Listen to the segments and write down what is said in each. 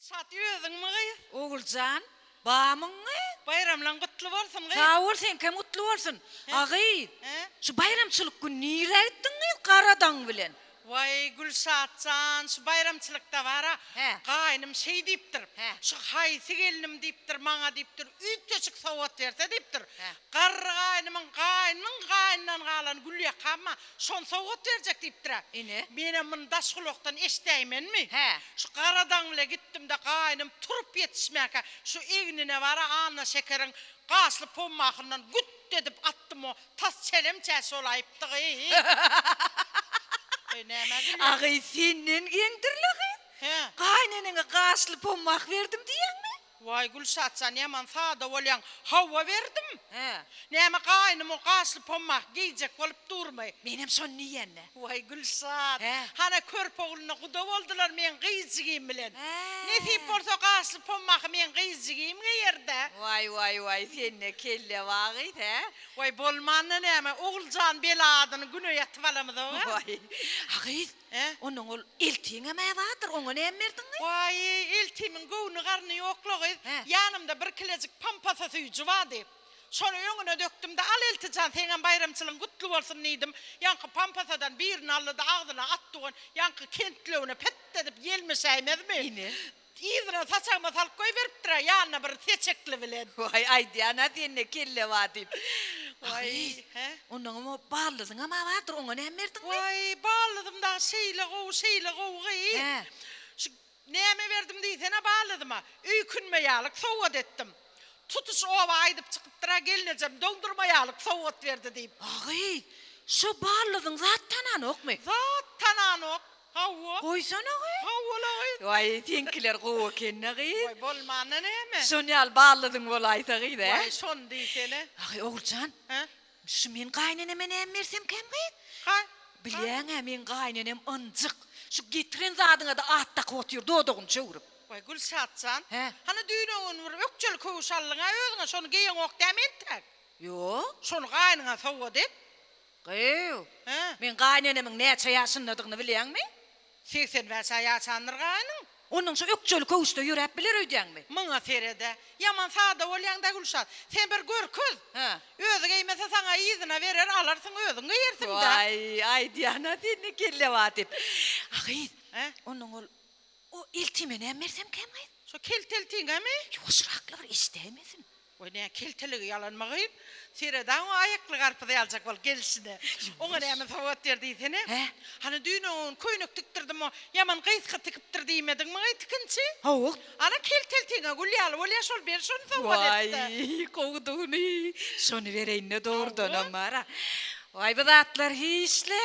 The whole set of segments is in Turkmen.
Şat özüňmi gyz? Oguljan, bamyň gyz? Baýramlaň gutly bolsun gyz. Sag bol seňkem gutly bolsun. A gyz, Hä? şu baýramçylyk gün nirä gitdiň gyz gara daň bilen? Waý, Gülşat jan, şu baýramçylykda bar-a, Hä? gaýnym şeý diýipdir, Hä? şu haýsy gelnim diýipdir, maňa diýipdir, üýtgeşik sowgat berse diýipdir, Hä? garry gaýnymyň gaýnynyň gaýnyndan galan gülýakam-a, Şony sowgat berjek diýipdir-ä. Ine. Menem muny daş gulakdan eşidäýmenmi? Hä. Şu gara daň bile gitdim-de, gaýnym turup ýetişmäkä, şu egnine bar-a Anna şekeriň gaşly pommahyndan güt edip atdym-o, tas çelem-çäş bolaýypdy-gyý. Gyý, nämä gülýäň? A gyz, senden geňdir-le gyz. Hä. Gaýyneneňe gaşly pommah berdim diýýäňmi? Waý, Gülşat jan, ýaman sada bolýaň. Hawa, berdim. Hä. Näme, gaýnym o gaşly pommak geýjek bolup durmy? Menem şony diýýän-dä. Waý, Gülşat, Hä. hana körpe ogluna guda boldular meň gyz jigim bilen. Hä. Nesip bolsa gaşly pommaky meň gyz jigim geýer-dä. Waý, waý, waý, sende kelle bar gyz, hä? Waý, bolmanda näme, Oguljan bela adyny güne ýatyp alamyzok-a. Waý, a gyz, Hä? Onnoň ol eltiňem-ä bardyr, oňa näme berdiň gyz? Waý, eltimiň göwni-garny ýok-la gyz. Hä? Ýanymda bir kilejik pampasa süýji bardy. Şony öňüne dökdüm-de, Al elti jan, seňem baýramçylygyň gutly bolsun diýdim. Ýaňky pampasadan birini aldy-da, agzyna atdy ony. Ýaňky kentlewine pet edip ýelmeşäýmezmi? Ine. Yzyna saçagyma salyp goýberipdir-ä, ýanyna bir seçekli bilen. Waý, aýdýan-a sende kelle bar diýip. Waý, hä? Onnoňam o baldyzyňam-a bardyr, oňa näme berdiň? Waý, baldyzym dagy şeýle gowy, şeýle gowy gyz. Hä? Şu näme berdim diýsene baldyzyma? Öýkünme ýalyk sowgat etdim. Tutuş oba aýdyp çykypdyr-a, gelnejem doňdurma ýalyk sowgat berdi diýip. A gyz, şo baldyzyň zat tananokmy? Zat tananok. Hawa. Goýsana gyz. Hawa-la gyz. Waý, seňkiler gowy eken-dä gyz. Waý, bolmanda näme? Şon ýaly ballydyň bolaýsa gyz, ä? Waý, şony diýsene. Aý, Oguljan. Hä? Şu men gaýyneneme näme bersemkäm gyz? Gaý. Bilýäň-ä, meň gaýynenem ynjyk. Şu getiren zadyňa-da at dakyp otyr, dodagyny çöwrüp. Waý, Gülşat jan. Hä? Hany düýn-öňňün bir ökjeli köwüş aldyň-a özüňe, şony geýeňok dämi entäk? Ýok. Şony gaýnyňa sowgat et. Gyýw, Hä? meň gaýynenemiň näçe ýaşyndadygyny bilýäňmi? 85-ä ýaşandyr gaýnyň. Onnoň şu ökjeli köwüşde ýöräp biler öýdýäňmi? Muňa sered-ä. Ýaman sada bolýaň-da, Gülşat. Sen bir görkez. Hä. Özi geýmese saňa yzyna berer, alarsyň, özüň geýersiň-dä. Waý, aýdýan-a sende kelle bar diýip. A gyz, Hä? onnoň ol, o eltime näme bersemkäm gyz? Şo kelte eltiňemi? Ýuwaşrakla bir eşidäýmesin. Goý nä kelteligi ýalanmy gyz? Sered-ä oňa aýakly garpyz ýaljak bolup gelşine. Oňa näme sowgat ber diýsene. Hä? Hany düýn oňa köýnek tikdirdim o ýaman gysga tikipdir diýmediňmi gyz tikinçi? Hawa. Ana kelteltiňe gül ýaly bolýa şol ber şony sowgat et-de. Waý, gowudygyny. Şony bereýin-de dogrudanam bar-a. Waý bu zatlar hiç-le.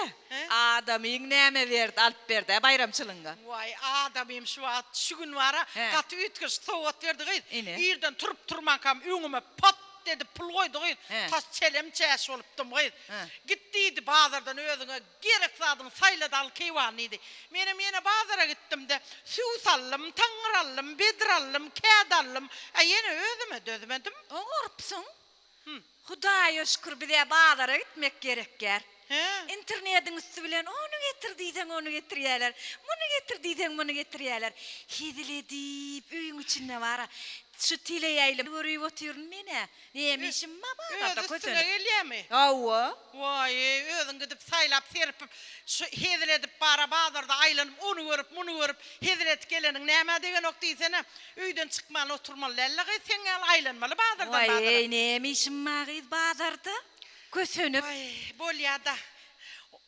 Adamyň näme berdi, alyp berdi-ä baýramçylygyňa. Waý, adamym şu wagt, şu gün bar-a, gaty üýtgeşik sowgat berdi gyz. Irden turup-turmankam öňüme pat edip pul goýdy gyz. Tas çelem-çäş bolupdym gyz. Git diýdi, bazardan özüňe gerek zadyňy saýla-da al keýwany diýdi. Menem ýene bazara gitdim-de, süws aldym, taňňyr aldym, bedr aldym, kädi aldym. Ä, ýene özüme dözmedim. Oňarypsyň. Hudaýa şükür bizä bazara gitmek gerekýär. Internediň üsti bilen ony getir diýseň ony getirýäler, muny getir diýseň muny getirýäler. Hezil edip öýüň içinde bara şu teleýaýlym görüp otyryn men-ä. Näme işim bar bazarda Özi üstüňe kösenip. gelýämi? Hawa. Waý, özüň gidip saýlap serpip, şu hezil edip bara bazarda aýlanyp ony görüp, muny görüp hezil edip geleniň nämä degenok diýsene. Öýden çykman oturmaly däldi gyz, seň ýaly aýlanmaly bazardan bazara. Waý-eý, näme işim bar gyz bazarda? Kösenip. Waý, bolýa-da.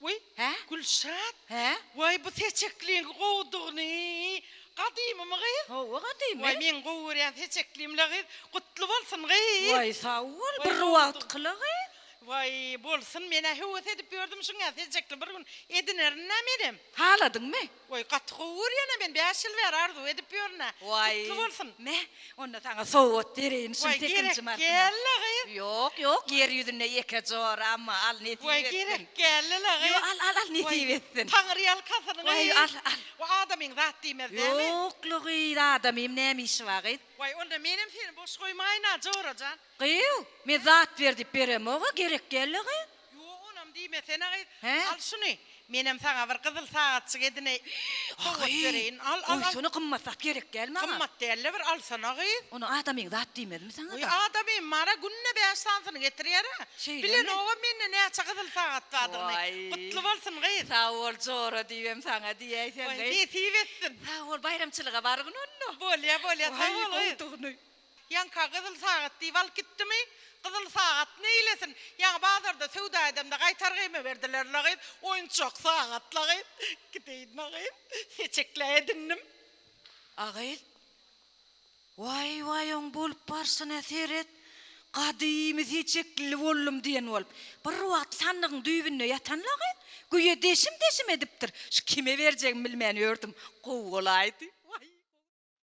Wiý, Hä? Gülşat. Hä? Waý, bu seçekliň gowudygyny. Gadymymy gyz? Hawa, gadymy. Waý, meň gowy görýän seçeklim-le gyz. Gutly bolsun gyz. Waý, sag bol, bir wagtky-la gyz. Waý, bolsun, men-ä höwes edip ýördüm şuňa seçekli bir gün edinerin-dä menem. Haladyňmy? Waý gaty gowy görýänä men 5 ýyl bäri arzuw edip ýörün-ä. Waý. Gutly bolsun. Me, onda saňa sowgat bereýin şuny Waý sekinji gerek martyna. gäl-le gyz. Ýok, ýok, ýer ýüzünde ýeke joram al nesip Waý etsin. gerek gäl-le gyz. Ýo, al, al, al nesip etsin. Taňry ýalkasyn gyz. Waý, al, al. Waý adamyň zat diýmez dämi? Ýok-la gyz, adamym näme işi bar gyz. Waý onda menem seni boş goýmaýyn-a jora jan. Gyz, men zat ber diýip beremog-a, gerek gäl-le gyz. Ýok onam diýmesene gyz. Hä? Al şuny. Menem saňa bir gyzyl sagatjyk edineý sowgat bereýin. Al, al, al. Goýsana gymmat zat gerek däl maňa. Gymmat däl-le bir alsana gyz. Ony adamyň zat diýmezmi saňa-da? Oý adamym bar-a günde bäş sanysyny getirýär-ä. Şeýlemi? Bilenogam mende näçe gyzyl sagat bardygyny. Waý. Gutly bolsun gyz. Sag bol jora diýibem saňa diýäýsem Waý gyz. nesip etsin. Sag bol baýramçylyga bargyn onda. Bolýa bolýa sag Waý bol gyz. gowudygyny. Ýaňka gyzyl sagat diýip alyp gitdimi? Gyzyl sagat neýlesin? Ýaňy bazarda söwda edemde gaýtargymy berdiler-le gyz. Oýunjak sagat-la gyz. Gideýin-le gyz. Seçekle edindim. A gyz, waý, waý, oň bolup barşyna seret. Gadymy seçeklili boldum diýen bolup, bir wagt sandygyň düýbünde ýatan-la gyz. Güýe deşim-deşim edipdir. Şu kime berjegimi bilmän ýördüm. Gowy bolaýdy.